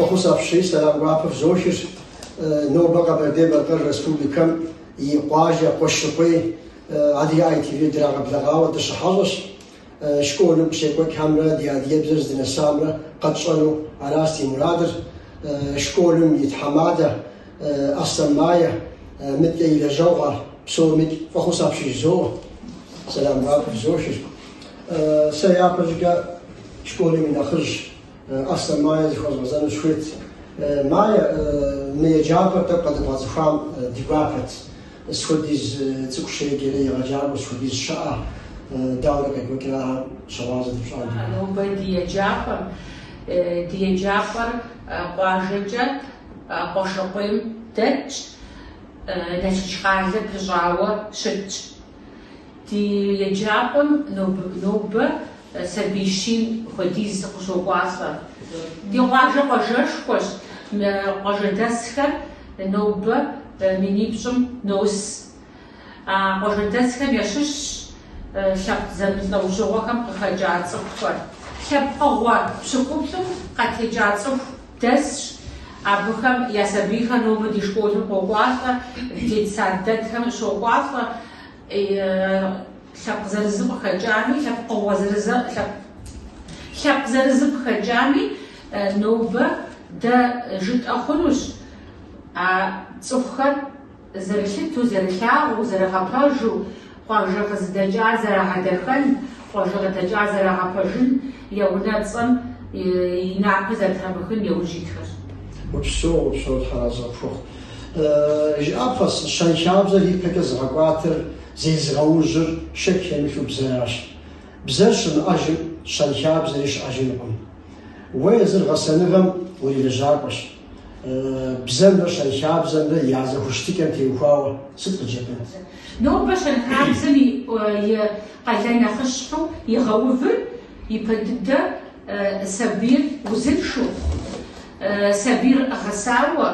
Фӏэхъус апщий, сэлам гуапэ фызохыр. Нобэ Къэбэрдей-Балъкъэр Республикэм и къуажэ Къуэшыркъуей Адыгэ ITV драгъэблэгъауэ дыщыхьэщӏэщ. Школым къыщекӏуэкӏхэмрэ ди адыгэбзэр здынэсамрэ къэтщӏэну аращ ди мурадыр. Школым и тхьэмадэ Аслъэн Майе, мыдкӏэ и лэжьэгъухэр псомикӏ фӏэхъус апщий жызоӏэ. Сэлам гуапэ фызохыр. Сэ япэщӏыкӏэ школым и нэхъыжь Аслъэн Майе зыхуэзгъэзэну сыхуейт. Майе, мы еджапӏэр тӏэкӏу къэдыбгъэцӏыхуам ди гуапэт. Сыт хуэдиз цӏыкӏу щеджэрэ егъэджакӏуэ сыт хуэдиз щыӏэ, дауэрэ къекӏуэкӏрэ ахэм щыгъуазэ дыпщӏам ди гуапэт. Нобэ ди еджапӏэм, ди еджапӏэр къуажэкӏэ Къуэшыркъуейм дэтщ, Налшыч къалэ пыщӏауэ щытщ. Ди еджапӏэм нобэ сабий щийм хуэдиз къыщокӏуалӏэ. Ди къуажэ къуажэшхуэщ, къуажэдэсхэр нобэ минипщӏым нос. А къуажэдэсхэм ящыщщ лъэпкъ зэмылӏэужьыгъуэхэм къыхэкӏа цӏыхухэр. Лъэпкъыгъуэ пщыкӏуплӏым къатекӏа цӏыху дэсщ. Абыхэм я сабийхэр нобэ ди школым къокӏуалӏэ, детсад дэтхэм щокӏуалӏэ. Лъэпкъ зырызым къыхэкӏами, лъэпкъыгъуэ зырызэ, лъэпкъ зырызым къыхэкӏами, нобэ дэ жытӏэ хъунущ а цӏыхухэр зэрылъытэу, зэрылъагъуу, зэрыгъэпэжу, къуажэ къызыдэкӏар зэрагъэдэхэн, къуажэ къыдэкӏар зэрагъэпэжын, я унэцӏэм и напэ зэрытрамыхын яужь итхэщ. Упсэу, упсэу, Тхьэразэ къыпхухъу. Жыӏэпхъэщ, щэнхабзэр ипэкӏэ зыгъэкӏуатэр, зезыгъэужьыр шэч хэмылъу бзэращ. Бзэр щымыӏэжым щэнхабзэри щыӏэжынукъым. Уэ езыр гъэсэныгъэм урилэжьакӏуэщ. Бзэмрэ щэнхабзэмрэ я зэхущытыкӏэм теухуауэ сыт къыджепӏэнт? Нобэ щэнхабзэм и къалэн нэхъыщхьэу игъэувыр ипэ дыдэ сабийр узыншэу, сабийр гъэсауэ,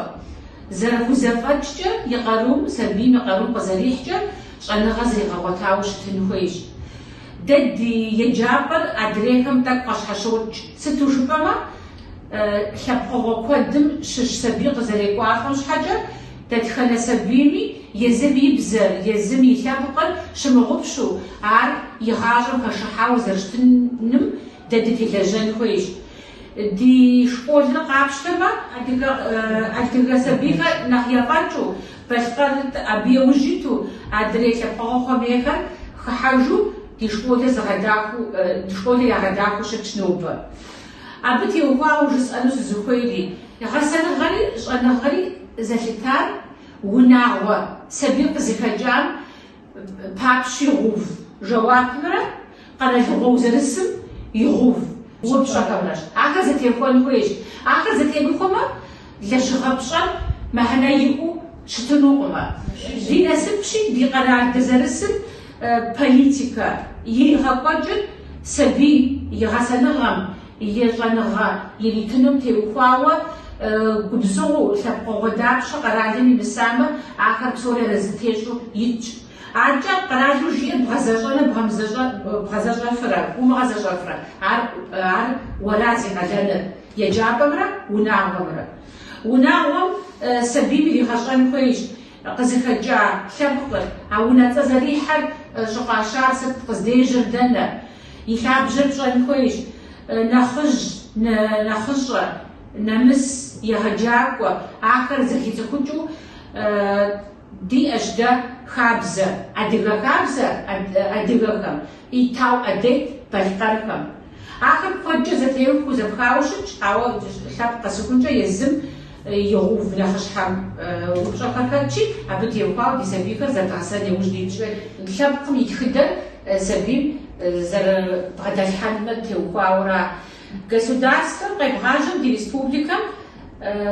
зэрыхузэфӏэкӏкӏэ и къарум, сабийм и къарум къызэрихькӏэ щӏэныгъэ зригъэгъуэтауэ щытын хуейщ. Дэ ди еджапӏэр адрейхэм тӏэкӏу къащхьэщокӏ. Сыту жыпӏэмэ, лъэпкъыгъуэ куэдым щыщ сабий къызэрекӏуалӏэм щхьэкӏэ, дэтхэнэ сабийми езым и бзэр, езым и лъэпкъыр щымыгъупщэу, ар и гъащӏэм хэшыхьауэ зэрыщытыным дэ дытелэжьэн хуейщ. Ди школыр къапщтэмэ, адыгэ адыгэ сабийхэр нэхъ ефӏэкӏыу, балъкъэр абы яужь иту, адрей лъэпкъыгъуэхэм ейхэр хыхьэжу ди школыр зыгъэдахэу, ди школыр ягъэдахэу щытщ нобэ. Абы теухуауэ жысӏэну сызыхуейри, гъэсэныгъэри щӏэныгъэри зэлъытар унагъуэ сабий къызыхэкӏам папщӏи игъэув жэуапымрэ къэралыгъуэ узэрысым игъэув упщӏэхэмрэщ. Ахэр зэтехуэн хуейщ. Ахэр зэтемыхуэмэ, лэжьыгъэ пщӏэр мыхьэнэ иӏэу щытынукъымэ. Ди насыпщи, ди къэрал дызэрысым политикэ иригъэкӏуэкӏыр сабий и гъэсэныгъэм, и щӏэныгъэ иритынум теухуауэ губзыгъэу, лъэпкъыгъуэ дапщэ къэралым имысамэ, ахэр псори арэзы тещӏу итщ. Аркӏэ къэралу жиӏэр бгъэзэщӏэныр бгъэзэщӏэфрэ, умыгъэзэщӏэфрэ, ар ар уэра зи къалэныр, еджапӏэмрэ унагъуэмрэ. Унагъуэм сабийм иригъэщӏэн хуейщ къызыхэкӏа лъэпкъыр, а унэцӏэ зэрихьэр щӏыфӏащар сыт, къыздежьэр дэнэ? И лъабжьэр пщӏэн хуейщ. Нэхъыжь, нэхъыщӏэ, нэмыс, егъэджакӏуэ, ахэр зэхицӏыхукӏыу диӏэщ дэ хабзэ, адыгэ хабзэ адыгэхэм, и тау ӏэдет балъкъэрхэм. Ахэр куэдкӏэ зэтеухуэу зэпхауэ щытщ, ауэ лъэпкъ къэсыхункӏэ езым игъэув нэхъыщхьэ упщӏэхэр хэтщи, абы теухуауэ ди сабийхэр зэдгъэсэн иужь дитщ. Лъэпкъым и тхыдэр сабийм зэрыбгъэдэлъхьэнмэ теухуауэра. Государствэр къебгъажьэм ди республикэм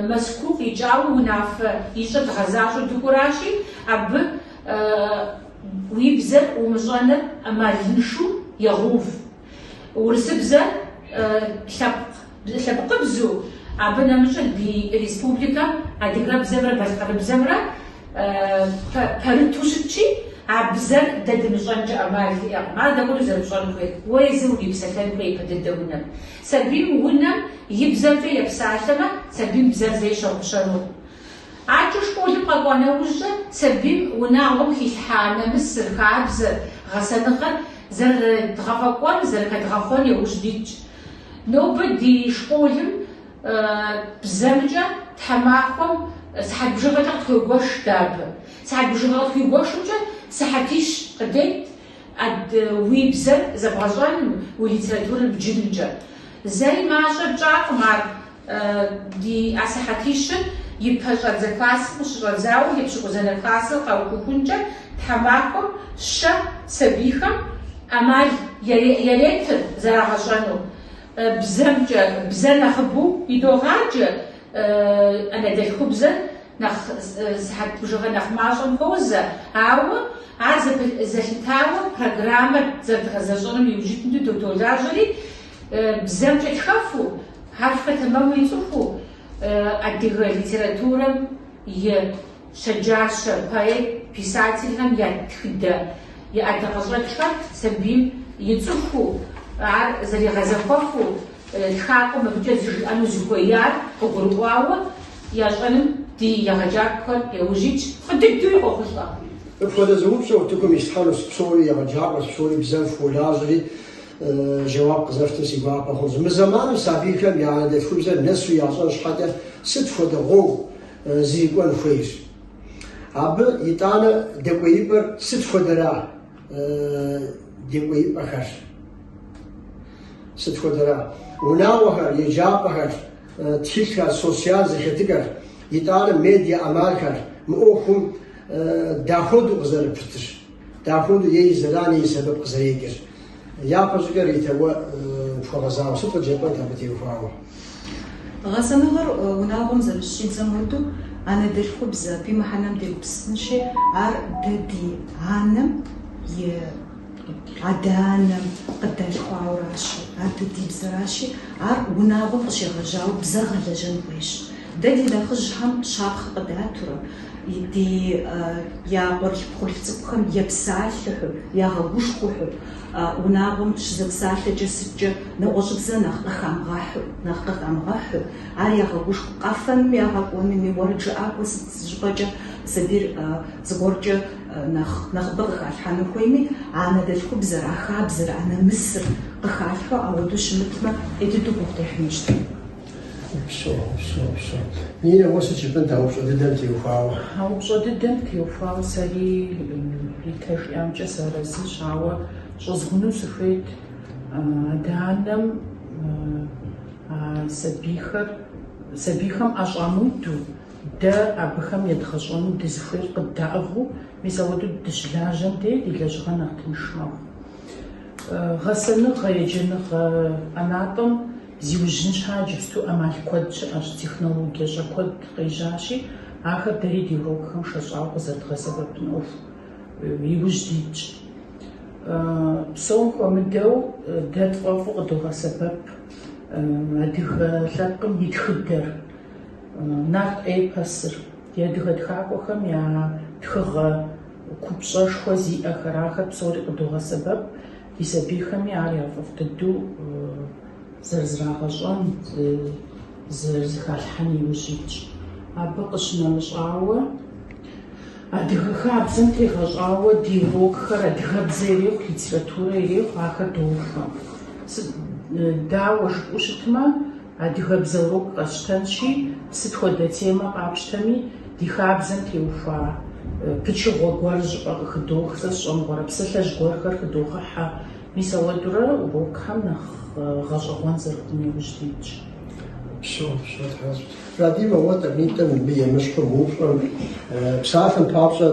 Мэзкуу къикӏауэ унафэ ищӏыр дгъэзащӏэу дыкӏуэращи, абы уи бзэр умыщӏэныр ӏэмалыншэу егъэув. Урысыбзэр лъэпкъ лъэпкъыбзэу, абы нэмыщӏыр ди республикэм адыгэбзэмрэ балъкъэрыбзэмрэ пэрыту щытщи, а бзэр дэ дымыщӏэнкӏэ ӏэмал иӏэкъым. Ар дапхуэдэу зэрыпщӏэн хуейр? Уэ езым урипсэлъэн хуей ипэ дыдэ унэм. Сабийм унэм. и бзэмкӏэ епсалъэмэ, сабийм бзэр зэи щыгъупщэнукъым. Адэкӏэ школым къэкӏуа нэужькӏэ сабийм унагъуэм хилъхьа нэмысыр, хабзэр, гъэсэныгъэр зэрыдгъэфӏэкӏуэн, зэрыхэдгъэхъуэн яужь дитщ. Нобэ ди школым бзэмкӏэ тхьэмахуэм сыхьэт бжыгъэкӏэ къытхуегуэш дэ абы. Сыхьэт бжыгъэ къытхуигуэшымкӏэ сыхьэтищ къыдет уи бзэр зэбгъэщӏэным, уи литературэр бджынымкӏэ. Зэи мащӏэ тщӏакъым ар ди а сыхьэтищыр и пэщӏэдзэ классым къыщыщӏэдзауэ епщыкӏузанэ классыр къаухыхункӏэ тхьэмахуэм щэ сабийхэм ӏэмал яретыр зэрагъэщӏэну. Бзэмкӏэ, бзэр нэхъыбэу идогъаджэ, анэдэлъхубзэр нэхъ сыхьэт бжыгъэ нэхъ мащӏэм хуозэ, ауэ ар зэлъытауэ программэр зэрыдгъэзэщӏэнум иужь иту долажьэри, бзэмкӏэ тхэфу, хьэрфхэр тэмэму ицӏыхуу, адыгэ литературэм и щэджащэ поэт, писателхэм я тхыдэ, я ӏэдакъэщӏэкӏхэр сабийм ицӏыхуу, ар зэригъэзэхуэфу, тхакӏуэм абыкӏэ жиӏэну зыхуеяр къыгурыӏуауэ ящӏэным ди егъэджакӏуэхэр яужь итщ, фӏы дыдэуи къохъулӏэ. Мыпхуэдэ зы упщӏэ утыкум ислъхьэнущ, псори егъэджакӏуэщ, псори бзэм фхуолажьэри, жэуап къызэфтым си гуапэ хъунщ. Мы зэманым сабийхэм я анэдэлъхубзэр нэсу ящӏэн щхьэкӏэ сыт хуэдэ гъуэгу зрикӏуэн хуейр? Абы итӏанэ дэкӏуеипӏэр сыт хуэдэра дэкӏуеипӏэхэр? Сыт хуэдэра? Унагъуэхэр, еджапӏэхэр, тхылъхэр, социал зэхэтыкӏэр, итӏанэ медиа ӏэмалхэр мы ӏуэхум дахуэдэу къызэрыпытыр? Дахуэдэу е и зэран, е и сэбэп къызэрекӏыр? Япэщӏыкӏэ, Ритэ, уэ пхуэгъэзауэ сыт къыджепӏэнт абы теухуауэ? Гъэсэныгъэр унагъуэм зэрыщыщӏидзэм хуэдэу, анэдэлъхубзэ, абы и мыхьэнэм дегупсысынщи, ар дэ ди анэм и адэ-анэм къыдалъхуауращи, ар дэ ди бзэращи, ар унагъуэм къыщегъэжьауэ бзэр гъэлэжьэн хуейщ. Дэ ди нэхъыжьхэм щапхъэ къыдатурэ, ди я къуэрылъху-пхъурылъху цӏыкӏухэм епсалъэхэр, ягъэгушхуэхэр, унагъуэм щызэпсалъэкӏэ сыткӏэ нэгъуэщӏыбзэ нэхъ къыхамыгъэхьу, нэхъ къыхамыгъэхьу, ар ягъэгушхуэу, къэфэным ягъэкӏуэнуми, уэрэджыӏакӏуэ сыт зыщӏыпӏэкӏэ сабийр зыгуэркӏэ нэхъ нэхъыбэ къыхалъхьэну хуейми, а анэдэлъхубзэр, а хабзэр, а нэмысыр къыхалъхьэу ауэдэу щымытмэ, ӏей дыдэу гугъу дехьынущ. Упсэу, упсэу, упсэу. Нинэ, уэ сыт жыпӏэнт а упщӏэ дыдэм теухуауэ? А упщӏэ дыдэм теухуауэ сэри Ритэ жиӏамкӏэ сыарэзыщ, ауэ щӏызгъуну сыхуейт адэ-анэм а сабийхэр, сабийхэм ӏэщӏамыуду, дэ абыхэм едгъэщӏэну дызыхуейр къыддаӏыгъыу, мис ауэдэу дыщылажьэм дей ди лэжьыгъэр нэхъ тынш мэхъу. Гъэсэныгъэ, еджэныгъэ ӏэнатӏэм Зиужьын щхьа иджыпсту ӏэмал куэд щыӏэщ, технологиещӏэ куэд къежьащи, ахэр дэри ди урокхэм шэщӏауэ къызэрыдгъэсэбэпын ӏуэху иужь дитщ. Псом хуэмыдэу дэ тфӏэфӏу къыдогъэсэбэп адыгэ лъэпкъым и тхыдэр, нарт эпосыр, ди адыгэ тхакӏуэхэм я тхыгъэ купщӏэшхуэ зиӏэхэр, ахэр псори къыдогъэсэбэп. Ди сабийхэми ар яфӏэфӏ дыдэу зэрызрагъэщӏэн, зэрызыхалъхьэн иужь итщ. Абы къыщынэмыщӏауэ, адыгэ хабзэм тегъэщӏауэ ди урокхэр адыгэбзэ ирехъу, литературэ ирехъу, ахэр доухуэ. Дауэ жыпӏэу щытмэ, Адыгэбзэ урок къэсщтэнщи, сыт хуэдэ темэ къапщтэми, ди хабзэм теухуа пычыгъуэ гуэр щӏыпӏэ къыхыдох, сэ сщӏэ мыгъуэрэ псалъэжь гуэрхэр хыдогъыхьэ. Мис ауэдурэ урокхэм нэхъ гъэщӏэгъуэн зэрыхъун иужь дитщ. Упсэу, упсэу, Тхьэзэплъ. Радимэ, уэ тӏэкӏунитӏэ мыбы емыщхьу мы упщӏэм псалъэм папщӏэ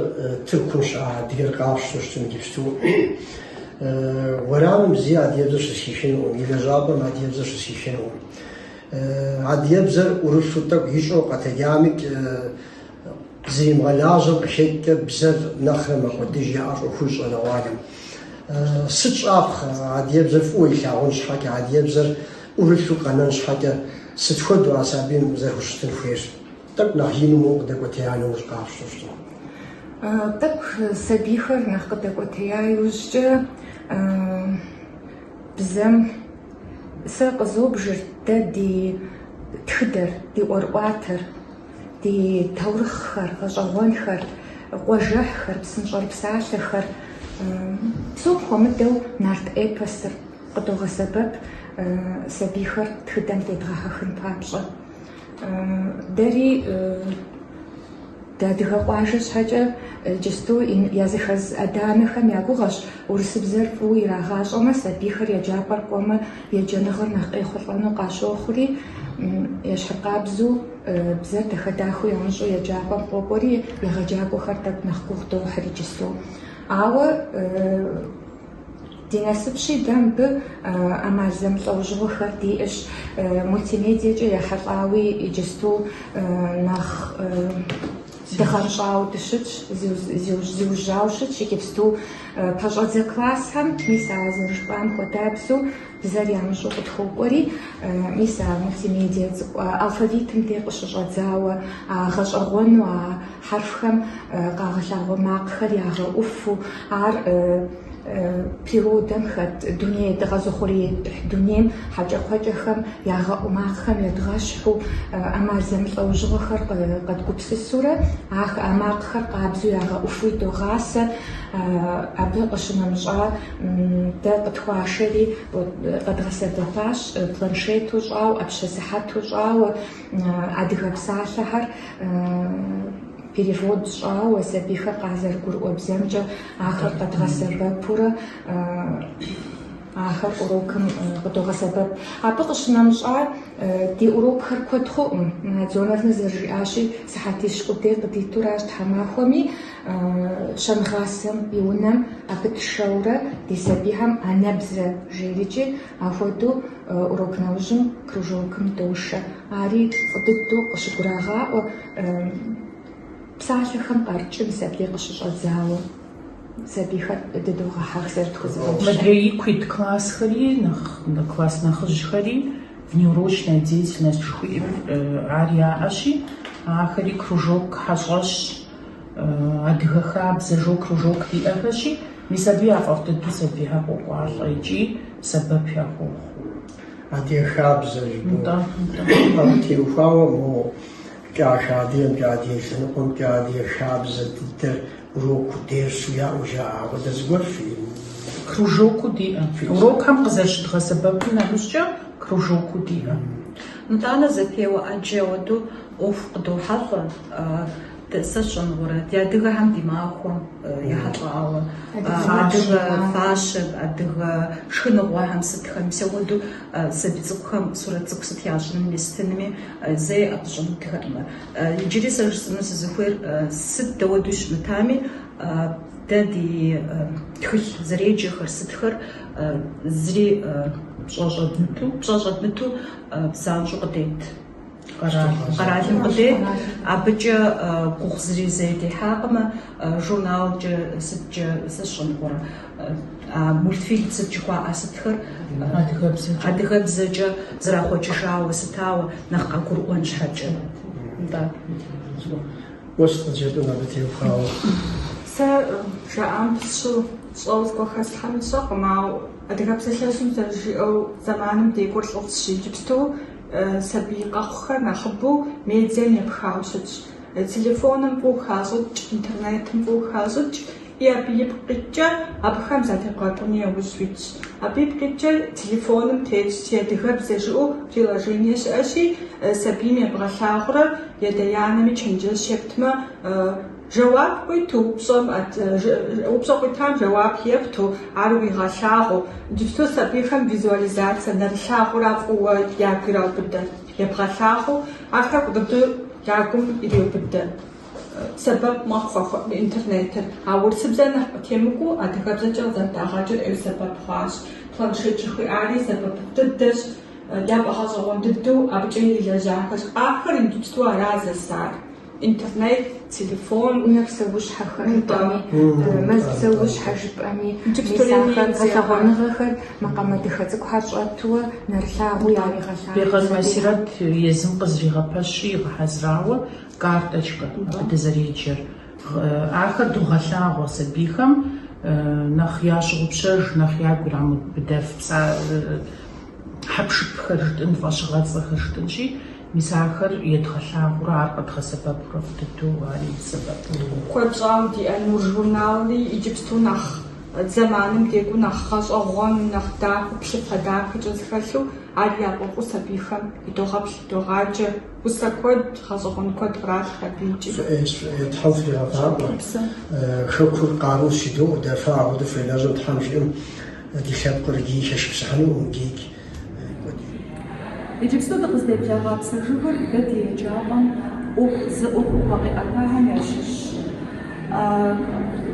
Тыркум щыӏэ адыгэр къапщтэу щытым иджыпсту. Уэрамым зи адыгэбзэ щызэхихынукъым, и лэжьапӏэм адыгэбзэ щызэхихынукъым. Адыгэбзэр ӏурылъу тӏэкӏу ищӏэу къэтэджамикӏ, зэримыгъэлажьэм къыхэкӏкӏэ бзэр нэхърэ мэкӏуэдыж, яӏэщӏохуж щӏалэгъуалэм. Сыт щӏапхъэ адыгэбзэр фӏыуэ илъагъун щхьэкӏэ, адыгэбзэр ӏурылъу къэнэн щхьэкӏэ, сыт хуэдэу а сабийм зэрыхущытын хуейр? Тӏэкӏу нэхъ ину моуэ къыдэкӏуэтея нэужь къапщтэу щытмэ. Тӏэкӏу сабийхэр нэхъ къыдэкӏуэтея иужькӏэ бзэм сэ къызобжыр. Дэ ди тхыдэр, ди ӏуэрыӏуатэр, ди таурыхъхэр, гъэщӏэгъуэнхэр, къуажэхьхэр, псынщӏэрыпсалъэхэр, псом хуэмыдэу нарт эпосыр къыдогъэсэбэп сабийхэр тхыдэм дедгъэхьэхын папщӏэ. Дэри дыадыгэ къуажэ щхьэкӏэ иджысту языхэз адэ-анэхэм я гугъэщ урысыбзэр фӏыуэ ирагъащӏэмэ, сабийхэр еджапӏэр кӏуэмэ, еджэныгъэр нэхъ къехъулӏэну къащохъури, ещхьыркъабзэу бзэр дахэ-дахэу ямыщӏэу еджапӏэм къокӏуэри, егъэджакӏуэхэр тӏэкӏу нэхъ гугъу дохьыр иджысту. Ауэ Ди насыпщи, дэ мыбы ӏэмал зэмылӏэужьыгъуэхэр диӏэщ. Мультимедиекӏэ ехьэлӏауи иджысту нэхъ дыгъэнщӏауэ дыщытщ, зиужьауэ щытщ. Иджыпсту пэщӏэдзэ классхэм мис а зэрыжыпӏам хуэдабзэу бзэр ямыщӏэу къытхуокӏуэри, мис а мультимедие цӏыкӏу алфавитым де къыщыщӏэдзауэ, а гъэщӏэгъуэну а хьэрфхэм къагъэлъагъуэ макъхэр ягъэӏуфу, ар природэм хэт дуней дыкъэзыухъуреихь дунейм хьэкӏэкхъуэкӏэхэм ягъэӏу макъхэм едгъэщхьу, ӏэмал зэмылӏэужьыгъуэхэр къэдгупсысурэ, а макъхэр къабзэу ягъэӏуфу идогъасэ. Абы къыщынэмыщӏа дэ къытхуашэри къэдгъэсэбэпащ планшету щӏауэ, ӏэпщэ сыхьэту щӏауэ, адыгэ псалъэхэр перевод щӏауэ, сабийхэр къазэрыгурыӏуэ бзэмкӏэ ахэр къэдгъэсэбэпурэ ахэр урокым къыдогъэсэбэп. Абы къыщынэмыщӏа ди урокхэр куэд хъуӏым. Надзоновнэ зэрыжиӏащи, сыхьэтищ къудей къыдитуращ тхьэмахуэми, щэнгъасэм и унэм абы тшэурэ ди сабийхэм анэбзэ жерикӏи, ахуэдэу урок нэужьым кружокым дошэ. Ари фӏы дыдэу къыщыгурагъаӏуэ псалъэхэм къарыкӏым сабий къыщыщӏэдзауэ сабийхэр дыдогъэхьэх зэрытхузэфӏэкӏкӏэ. Мыдрей ику ит классхэри, нэхъ класс нэхъыжьхэри внеурочная деятельность жыхуиӏэр ар яӏэщи, ахэри кружок хьэщӏэщ, адыгэ хабзэ жо кружок диӏэхэщи, мис абы яфӏэфӏ дыдэу сабийхэр къокӏуалӏэ икӏи сэбэп яхуохъу. Адыгэ хабзэ жыпӏэу. Нтӏэ, нтӏэ. Абы теухуауэ мо кӏахэ адыгэмкӏэ, адыгэ лъэныкъуэмкӏэ адыгэ хабзэ дыдэр урокыу дерсу яӏэу жаӏэ. Апхуэдэ зыгуэр фи... Кружокыу диӏэ. Урокхэм къызэрыщыдгъэсэбэпым нэмыщӏкӏэ кружокыу диӏэ. Нтӏанэ зэпеуэ ӏэджэ ауэдэу ӏуэху къыдохьэлӏэ. Сэ сщӏэ мыгъуэрэ, ди адыгэхэм ди махуэм ехьэлӏауэ, адыгэ фащэ, адыгэ шхыныгъуэхэм сытхэм, мис ауэдэу сабий цӏыкӏухэм сурэт цӏыкӏу сыт ящӏынми, сытынми зэи абы щӏэмытхэкъымэ. Иджыри сэ жысӏэну сызыхуейр, сыт дауэдэу щымытами, дэ ди тхылъ зэреджэхэр, сытхэр зыри пщӏэ щӏэдмыту, пщӏэ щӏэдмыту занщӏэу къыдет. Къэралым къыдет. Абыкӏэ гугъу зыри зэи дехьакъымэ, журналкӏэ сыткӏэ сэ сщӏэ мыгъуэрэ. А мультфильм сыт жыхуаӏэ сытхэр адыгэбзэкӏэ зэрахъуэкӏыжауэ сытауэ нэхъ къагурыӏуэн щхьэкӏэ. Нтӏэ. Уэ сыт къыджепӏэн абы теухуауэ? Сэ жаӏам пысщэу щӏэуэ зыгуэр хэслъхьэну сщӏэкъым, ауэ адыгэ псалъэжьым зэрыжиӏэу зэманым декӏур лӏыфӏщ иджыпсту. Сабий къэхъухэр нэхъыбэу медием епхауэ щытщ. Телефоным фӏыуэ хащӏыкӏ, интернетым фӏыуэ хащӏыкӏ, и абы ипкъ иткӏэ абыхэм задебгъэкӏуну яужь уитщ. Абы ипкъ иткӏэ телефоным тетщ Си адыгэбзэ жиӏэу приложение щыӏэщи, сабийм ебгъэлъагъурэ и адэ-анэми чэнджэщ ептмэ, Жэуап къуиту, упщӏэм, упщӏэ къуитам жэуап епту, ар уигъэлъагъуу. Иджыпсту сабийхэм визуализацэ нэрылъагъура фӏыуэ ягу ираубыдэ. Ебгъэлъагъуу, ахэр фӏы дыдэу я гум иреубыдэ. Сэбэп мэхъу интернетыр. А урысыбзэр нэхъ къытемыкӏуэу адыгэбзэкӏэ къызэрыдагъэкӏыр ӏейуэ сэбэп хъуащ. Планшет жыхуиӏари сэбэп дыдэщ, яфӏэгъэщӏэгъуэн дыдэу абыкӏэ ирилэжьахэщ. Ахэр иджыпсту ара зэсар. Интернет, телефон. Унэ псэущхьэхэр жыпӏэми, мэз псэущхьэ жыпӏэми, мис ахэр гъэлъэгъуэныгъэхэр макъамэ дахэ цӏыкӏухэр щӏэтуэ нэрылъагъуу яригъэлъагъу. Бегъэл Масирэт езым къызригъэпэщри игъэхьэзырауэ карточкэ абы дызэреджэр. Ахэр догъэлъагъуэ сабийхэм нэхъ ящыгъупщэж, нэхъ ягу ирамыубыдэф. хьэпшыпхэр жытӏын, фӏэщыгъэцӏэхэр жытӏынщи, мис ахэр едгъэлъагъурэ ар къэдгъэсэбэпурэ фӏы дыдэу ари сэбэп. Куэд щӏауэ диӏэ Нур журналри иджыпсту нэхъ зэманым декӏуу нэхъ гъэщӏэгъуэну, нэхъ дахэу, плъыфэ дахэкӏэ зэхэлъу ар яфӏэфӏу сабийхэм идогъэплъ, идогъаджэ. Усэ куэд, гъэщӏэгъуэн куэд къралъхьэ абы икӏи. Фӏы ӏейщ, фӏы ӏей, Тхьэм фригъэфӏакӏуэ. Хэкур къарущ жыдоӏэ, дэ фэ апхуэдэу фелэжьым, Тхьэм жиӏэм ди лъэпкъыр иджыри хэшыпсыхьынукъым, иджыри кӏуэдыжынукъым. Иджыпсту дыкъыздеблэгъа псэ жыгыр дэ ди еджапӏэм ӏуэху зы ӏуэхугъуэ къиӏэтахэм ящыщщ.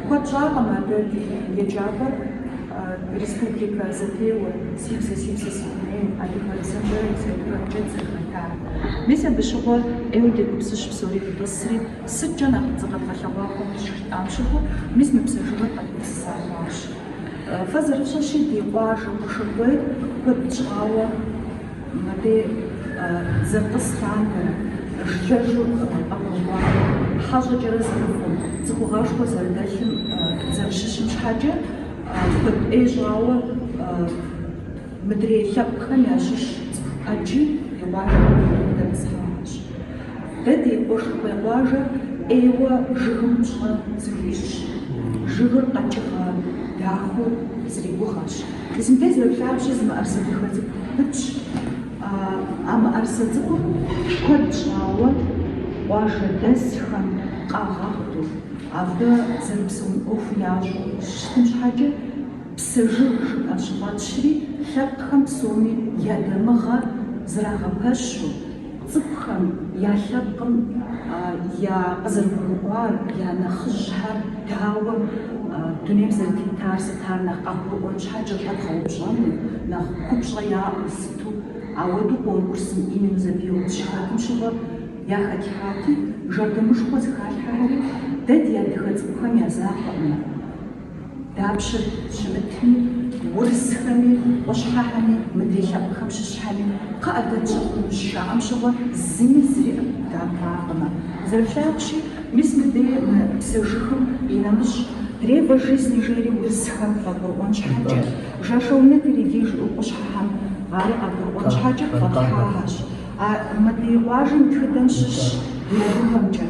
Куэд щӏакъым а дэ ди еджапӏэр республикэ зэпеуэ Си бзэ, си псэ, си дуней адыгэбзэмрэ литературэмкӏэ дызэрыхэтар. Мис абы щыгъуэ ӏейуэ дегупсысщ псори дытӏысри, сыткӏэ нэхъ зыкъэдгъэлъэгъуа хъуну щыжытӏам щыгъуэ, мис мы псэ жыгыр къэдгупсыса хъуащ. Фэ зэрыфщӏэщи, ди къуажэ Къуэшыркъуейр куэд щӏауэ мыбы зэрытӏыс лъандэрэ, жылэжьу къэгъуэгурыкӏуауэ, хьэщӏэкӏэрэ зэрыфӏым, цӏыхугъэшхуэ зэрыдэлъым зэрыщыщым щхьэкӏэ куэд ӏей щӏауэ мыдрей лъэпкъхэм ящыщ цӏыху ӏэджи ди къуажэм къыдэтӏысхьащ. Дэ ди Къуэшыркъуей къуажэр ӏейуэ жыгым пщӏэ зыхуищӏщ, жыгыр къэкӏыгъэ дахэу зэригугъэщ. Мис мыбдеж зэрыфлъагъущи, зы мыӏэрысэ дахэ цӏыкӏу пытщ. А мыӏэрысэ цӏыкӏур куэд щӏауэ къуажэдэсхэм къагъэхъуу, абы зэрыпсэун ӏуэху ящӏу щытым щхьэкӏэ, Псэ жыг жиӏэщ фӏэтщри, лъэпкъхэм псоми я дамыгъэ зэрагъэпэщу, цӏыкӏухэм я лъэпкъым я къызэрыгурыӏуар, я нэхъыжьхэр дауэ дунейм зэрытетар, сытар нэхъ къагурыӏуэн щхьэкӏэ щӏэдгъэупщӏэну, нэхъ купщӏэ яӏэу сыту, ауэдэу конкурсым именно зэпеуэм дыщыхэтым щыгъуэ яхэтлъхьати, жэрдэмышхуэ зыхалъхьэхэри дэ ди адыгэ цӏыкӏухэм я закъуэкъым. Дапщэ щымытми, урысхэми, къущхьэхэми, мыдрей лъэпкъхэм щыщхэми, кхъыӏэ дэ тщӏы хъунущ жаӏэм щыгъуэ зыми зыри ӏэпыдапакъымэ. Зэрыфлъагъущи, мис мыдей мы псэ жыгым и нэмыщӏ древо жизни жери урысхэм къагурыӏуэн щхьэкӏэ, Жашоунэ Терегей жиӏэу къущхьэхэм ари къагурыӏуэн щхьэкӏэ фӏэтлъхьахэщ. А мыдей къуажэм и тхыдэм щыщ ди адыгэмкӏэ,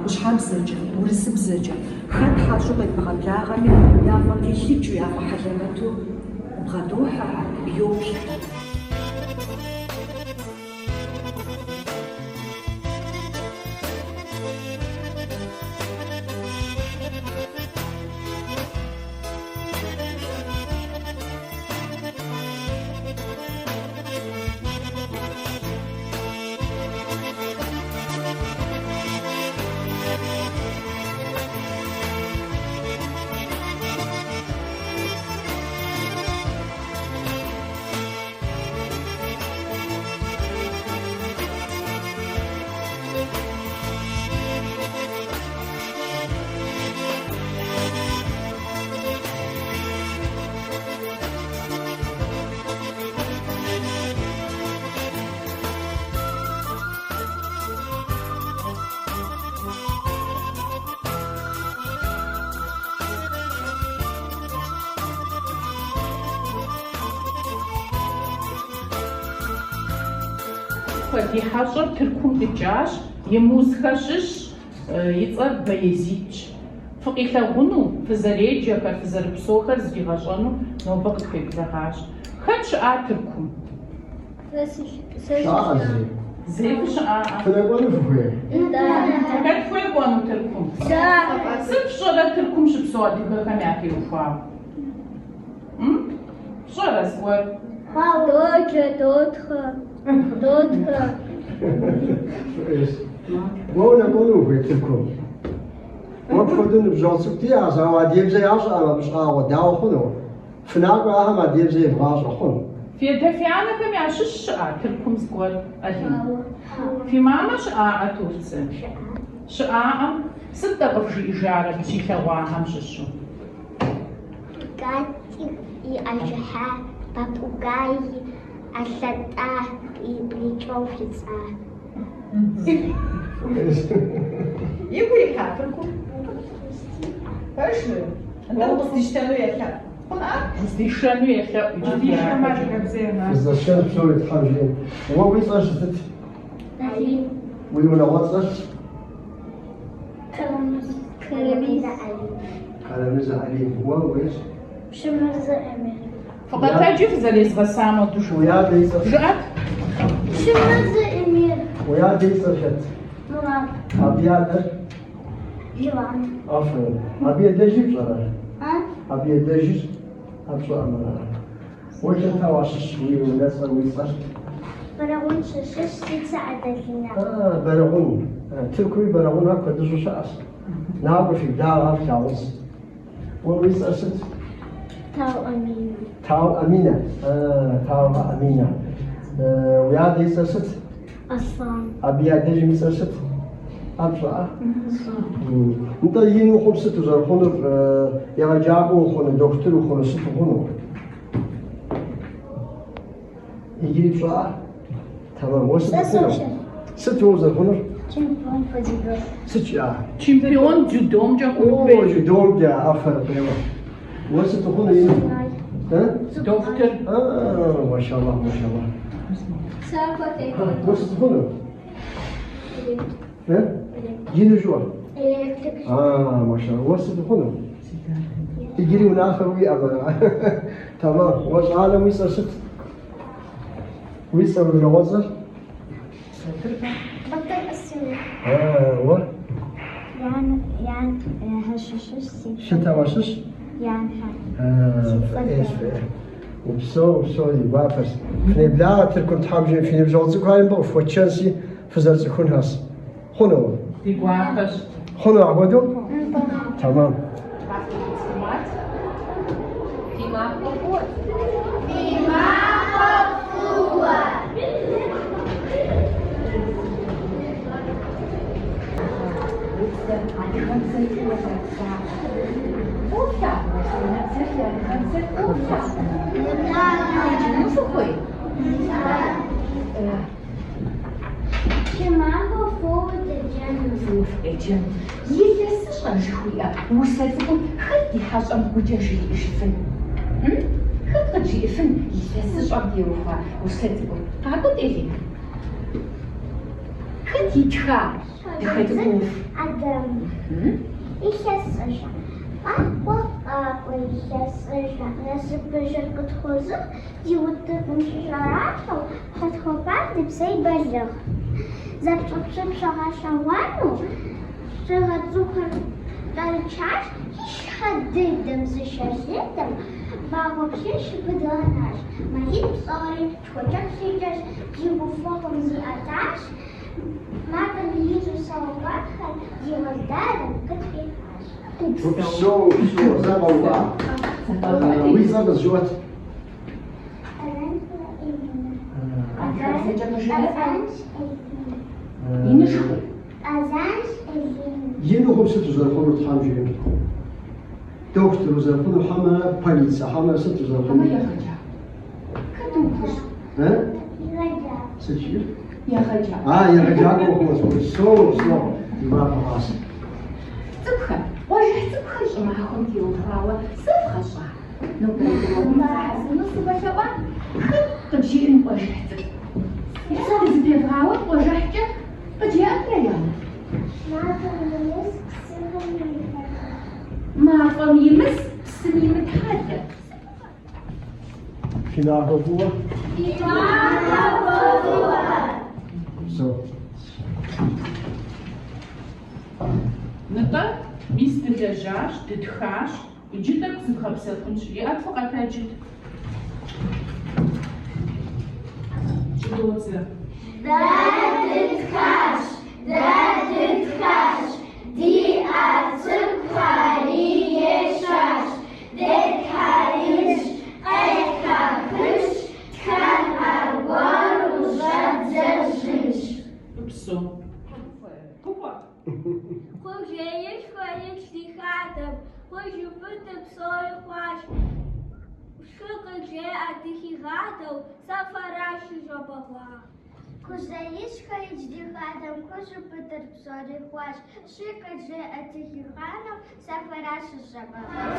къущхьэбзэкӏэ, урысыбзэкӏэ. Хэт хьэщӏэу къедмыгъэблагъэми, яфӏэтелъыджэу, яфӏэхьэлэмэту бгъэдохьэ, йоплъ. Ди хьэщӏэр Тыркум къикӏащ, Емузхэ щыщщ, и цӏэр Баязитщ. Фыкъилъагъуну, фызэреджэхэр, фызэрыпсэухэр зригъэщӏэну нобэ къытхуеблэгъащ. Хэт щыӏа Тыркум? Щыӏакъэ зэи? Зэи фыщыӏакъэ? Фынэкӏуэну фыхуей? Хэт хуей кӏуэну Тыркум? Сыт фщӏэрэ Тыркум щыпсэу адыгэхэм ятеухуауэ? Фщӏэрэ зыгуэр? Доджэ, дотхэ, дотхэ. Уэ унэкӏуэну ухуей Тыркум? Уэ пхуэдэу ныбжьэгъу цӏыкӏу диӏэщ, ауэ адыгэбзэ ящӏэкъым абы щӏагъуэ, дауэ хъуну? Фынакӏуэ ахэм адыгэбзэ евгъащӏэ хъун. Фи адэ фи анэхэм ящыщ щыӏа Тыркум зыгуэр, Алим? Фи мамэ щыӏаӏэ Турцием? Щыӏаӏэм. Сыт-тӏэ къывжиӏэжар абы щилъэгъуахэм щыщу? Кати и ажыхьа, попугай алъэтӏа и плечо фицӏа. Игу ирихьа Тыркум? Пэжу? Нтӏэ укъыздищтэну елъэӏу. Здишэну елъэӏу иджы дяпэкӏэ. Фыздэсшэн псори Тхьэм жиӏэм. Уэ уи цӏэр сытыт? Алим. Уи унагъуэцӏэр? Карамызэ Алим. Карамызэ Алим. Уэ уейр? Пщымырзэ Эмир. Фыкъэтэджи фызэрезгъэсам хуэдэу Уи жыфӏэ. адэ и цӏэр? Жыӏэт. Пщымырзэ Эмир. Уи адэ и цӏэр хэт? Мурат. Абы и адэр? Жилан. Афэрин. Абы и адэжыр пщӏэрэ? А? Абы и адэжыр? Ар пщӏэӏым ара? Уэ хэта уащыщ уи унэцӏэр, уи цӏэр? Бэрэгъун сыщыщ, си цӏэ Адалинэ. А, Бэрэгъун. Тыркуми Бэрэгъунхэр куэдыщӏу щыӏэщ. Накӏуэ фи благъэр флъагъунщ. Уэ уи цӏэр сыт? Тау Аминэ. Тау Аминэ. А, Тау Аминэ. Уи адэ и цӏэр сыт? Аслан. Абы и адэжым и цӏэр сыт? Ар пщӏэӏэ? Нтӏэ, ин ухъум сыт узэрыхъунур? Егъэджакӏуэ ухъуну, дохутыр ухъуну, сыт ухъуну? Иджыри пщӏэӏэ? Тэмэм. Уэ сыт ухъуну? Сыт уэ узэрыхъунур? Чемпион по дзюдо. Сыт жиӏа? Чемпион дзюдомкӏэ хъуну О, хуейщ. дзюдомкӏэ, афэрин, фӏейуэ. Уэ сыт ухъуну ину? Дохутыр. А, машаллах, машаллах. Уэ сыт ухъуну? Ину жыӏэ. Электрик. А, машаллах. Уэ сыт ухъуну? Иджыри унафэ уиӏэмэ. Тэмэм. Уэ щӏалэм уи цӏэр сыт? Уи цӏэр, уи унагъуэцӏэр? Батыр Астемыр. А, уэ? Ян, Ян, сыщыщ си. Хэта уащыщ? Янхэ. А, фӏейщ, фӏей. Упсэу, упсэу, ди гуапэщ. Фынеблагъэ Тыркум Тхьэм жиӏэм, фи ныбжьэгъу цӏыкӏухэри мыбы къыфхуэтшэнщи, фызэрыцӏыхунхэщ. Хъуну? Ди гуапэщ. Хъуну апхуэдэу? Тэмэм. Фи махуэ фӏыуэ! Фи махуэ фӏыуэ! Адыгэбзэр фӏыуэ зэрытлъагъур. Фӏыуэ флъагъурэ фи анэбзэр, фи адыгэбзэр фӏыуэ флъагъурэ? Феджэну фыхуей? Фи махуэ фӏыуэ деджэну. Фӏыуэ фыкъеджэну. Илъэсыщӏэ жыхуиӏэ усэ цӏыкӏум хэт ди хьэщӏэм гукӏэ жриӏэжыфын? Хэт къыджиӏэфын илъэсыщӏэм теухуа усэ цӏыкӏур? Къакӏуэт, Элинэ. Хэт итха дахэ цӏыкӏуу? Адэм. Илъэсыщӏэ. Къакӏуэ, къакӏуэ, илъэсыщӏэ. Насыпыжьыр къытхуэзыхь, ди утыкум щыщӏэращӏэу, къытхуэкӏуар ди псей бэлыхь. Зэпщӏыпщӏыпщӏэ гъэщӏэгъуэну, щыгъэ цӏухэр кӏэрычащ, ищхьэ дыдэм зыщэлыдэм, вагъуэ плъыжь щыпыдгъэнащ. Мазитӏ псори щхъуэкӏэплъ икӏэщ, ди гуфӏэгъуэм зиӏэтащ, мардым иту саугъэтхэр ди уэс дадэм къытхуихьащ. Упсэу, упсэу, зэ къэува. Уи цӏэр къызжыӏэт. Адыгэбзэкӏэ мыжыӏэ. Инышхуэ. Къэзанш Элинэ. Ин ухъум сыт узэрыхъунур Тхьэм жиӏэм? Дохутыр узэрыхъунур хьэмэрэ полицэ, хьэмэрэ сыт узэрыхъунур? Хьэмэ егъэджакӏуэ. Хэт ухъущ? Егъэджакӏуэ. Сыт жиӏэр? Егъэджакӏуэ. А, егъэджакӏуэ ухъунущ. Упсэу, упсэу. Ди гуапэ хъуащ. Цӏыкӏухэр, къуажэхь цӏыкӏухэр щӏымахуэм теухуауэ сыт вгъэщӏа? Нобэрей урокым вгъэхьэзырыну сывэлъэӏуа? Хэт къыджиӏэн къуажэхь цӏыкӏу? Сэ дызыпевгъауэт къуажэхькӏэ къыджеӏэт, Раяна. Мафӏэм имыс псым имытхьэлэ. Мафӏэм имыс псым имытхьэлэ. Фи махуэ фӏыуэ. Фи махуэ фӏыуэ. Упсэу. Нтӏэ, мис дылэжьащ, дытхащ, иджы тӏэкӏу зыдгъэпсэхунщ. Иӏэт фыкъэтэджыт. Щӏыдодзэ. Дэ дытхащ, дэ дытхащ, ди ӏэ цӏыкӏухэри ешащ, детхьэринщ, къетхьэхынщ, тхэн аргуэру щӏэддзэжынщ. Упсэу. Кыкӏуэ. Кхъужьеишхуэ итщ ди хадэм, кхъужьубыдыр псори хъуащ. Фшхы къыджеӏэ дыхигъадэу, сэ фэращ сыщӏэбэгъуар. Кхъужьеишхуэ итщ ди хадэм, Кхъужьу пытыр псори хуащ. Щыкъыр жеӏэ Тихий хъаным, Сэхуэращ щыщӏэбэгъуар.